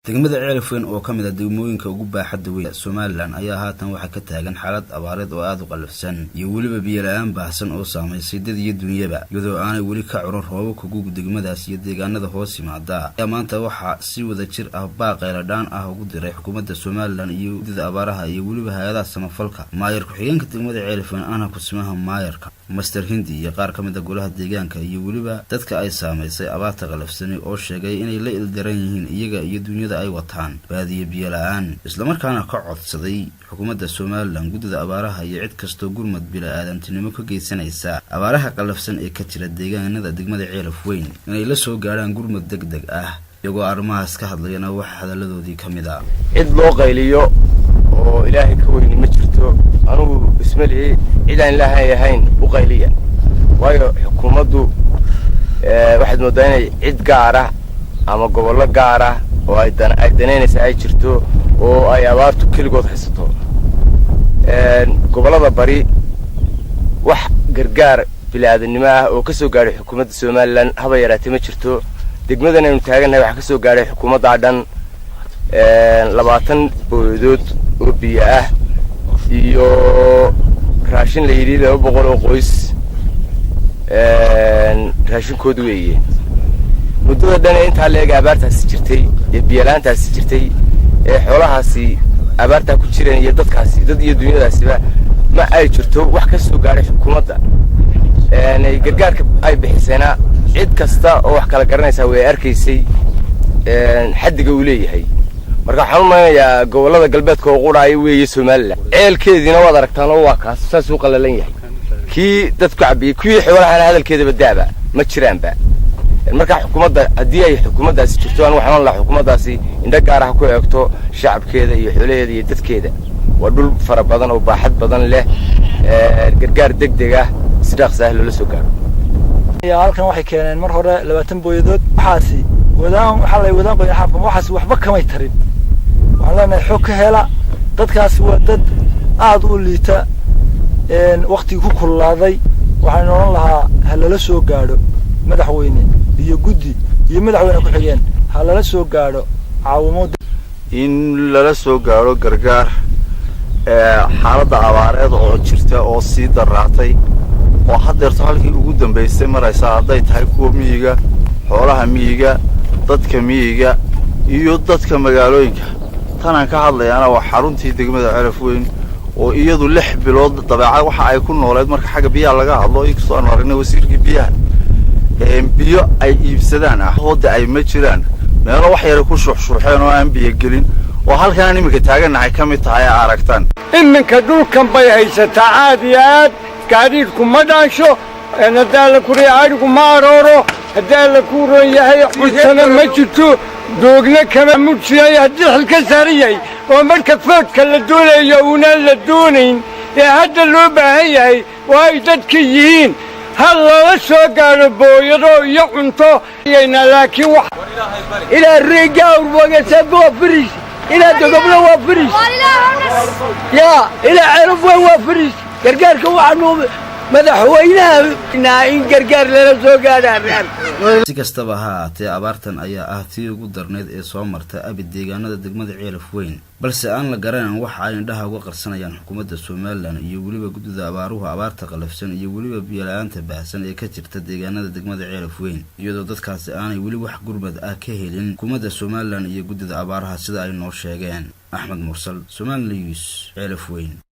Degmada Ceelafweyn oo ka mid ah degmooyinka ugu baaxadda weyn Somaliland ayaa haatan waxaa ka taagan xaalad abaareed oo aada u qallafsan iyo weliba biyo la'aan baahsan oo saamaysay dad iyo dunyaba, iyadoo aanay weli ka curan roobabka guga degmadaas iyo deegaanada hoos yimaada. Ayaa maanta waxaa si wada jir ah baaq qayladhaan ah ugu diray xukuumadda Somaliland iyo guddida abaaraha iyo weliba hay'adaha samafalka. Maayar ku-xigeenka degmada Ceelafweyn, ahna kusimaha maayarka, Master Hindi, iyo qaar ka mid ah golaha deegaanka iyo weliba dadka ay saamaysay abaarta qallafsani oo sheegay inay la ildaran yihiin iyaga iyo dunyada ay wataan baadiye biyo la'aan, islamarkaana ka codsaday xukuumadda Somaliland, guddida abaaraha iyo cid kastoo gurmad bila-aadantinimo ka geysanaysa abaaraha qallafsan ee ka jira deegaanada degmada Ceelaf Weyn inay la soo gaadhaan gurmad deg deg ah. Iyagoo arrimahaas ka hadlayana waxaa hadalladoodii ka mid ah: Cid loo qayliyo oo Ilaahay ka weyni ma jirto. Anugu isma lihi cid aan Ilaahay ahayn u qayliya, waayo xukuumaddu waxaad mooddaa inay cid gaar ah ama gobollo gaar ah oo ay ay danaynaysa ay jirto oo ay abaartu keligood haysato. Gobollada bari wax gargaar bili-aadanimo ah oo ka soo gaadhay xukuumadda Somaliland haba yaraatee ma jirto. Degmadan aynu taagannahay waxaa ka soo gaadhay xukuumaddaa dhan 20 booyadood oo biyo ah iyo raashin la yidhi 200 oo qoys raashinkood weeye. Muddada dhan ee intaa leega abaartaasi jirtay ee biyola'aantaasi jirtay ee xoolahaasi abaartaa ku jireen iyo dadkaasi, dad iyo dunyadaasiba, ma ay jirto wax ka soo gaadhay xukuumadda. Gargaarka ay bixisayna cid kasta oo wax kala garanaysaa way arkaysay xaddiga uu leeyahay. Marka waxaan u malaynayaa gobollada galbeedka oo qudhaaya weeye Somaliland. Ceelkeediina waad aragtaan oo waa kaas saasuu qallalan yahay, kii dadku cabiyey, kuwii xoolahana hadalkeedaba daaba ma jiraanba. Marka xukuumadda, haddii ay xukuumaddaasi jirto, anu waxaan lahaa xukuumaddaasi indho gaar ah ku eegto shacabkeeda iyo xoolaheeda iyo dadkeeda. Waa dhul fara badan oo baaxad badan leh, gargaar deg deg ah si dhaqsa ah loola soo gaaro. Halkan waxay keeneen mar hore 20 booyadood. Waxaasi wadaan waxaa la wadaan qoyan xaafka, waxaasi waxba kamay tarin. Waxaan leenahay xog ka hela dadkaasi, waa dad aada u liita, waktigii ku kululaaday. Waxaan odhan lahaa ha lala soo gaadho madaxweyne iyo guddi iyo madaxweyne ku-xigeen, ha lala soo gaadho caawimo. In lala soo gaadho gargaar xaaladda abaareed oo jirta oo sii daraatay oo haddeerto halkii ugu dambaysay maraysa, hadday tahay kuwa miyiga, xoolaha miyiga, dadka miyiga iyo dadka magaalooyinka. Tanaan ka hadlayaana waa xaruntii degmada Celaf Weyn oo iyadu 6 bilood dabeecad waxa ay ku nooleed. Marka xagga biyaha laga hadlo, inkastoo aanu aragnay wasiirkii biyaha, biyo ay iibsadaan ah hooda ay ma jiraan, meelo wax yara ku shuuxshuuxeen oo aan biyo gelin oo halkanaan iminka taagannahay ka mid tahay a aragtaan. Iminka dhulkan bay haysataa aad iyo aad. Gaadiidku ma dhaansho, haddaa la kuriya adhigu ma arooro, haddaa la ku ron yahay cuntana ma jirto, doogna kama mujiyay. Haddii xil ka saaran yahay oo marka foodka la doonayo uunaan la doonayn ee hadda loo baahan yahay oo ay dadka yihiin, ha lala soo gaadho booyado iyo cunto yayna, laakiin wax Ilaa Riigaawr wagasago waa firish, ilaa Dogoblo waa firish, yaa ilaa Ceelafweyn waa firish. Gargaarka waxaanu madaxweynaha in gargaar lala soo gaadhaan. Si kastaba ha ahaatee, abaartan ayaa ah tii ugu darnayd ee soo marta abid deegaanada degmada Ceelaf Weyn, balse aan la garanan waxa ay indhaha uga qarsanayaan xukuumadda Somaliland iyo weliba guddida abaaruhu abaarta qallafsan iyo weliba biyo-la'aanta baahsan ee ka jirta deegaanada degmada Ceelaf Weyn, iyadoo dadkaasi aanay weli wax gurmad ah ka helin xukuumadda Somaliland iyo guddida abaaraha, sida ay noo sheegeen. Axmed Mursal, Somali News, Ceelaf Weyn.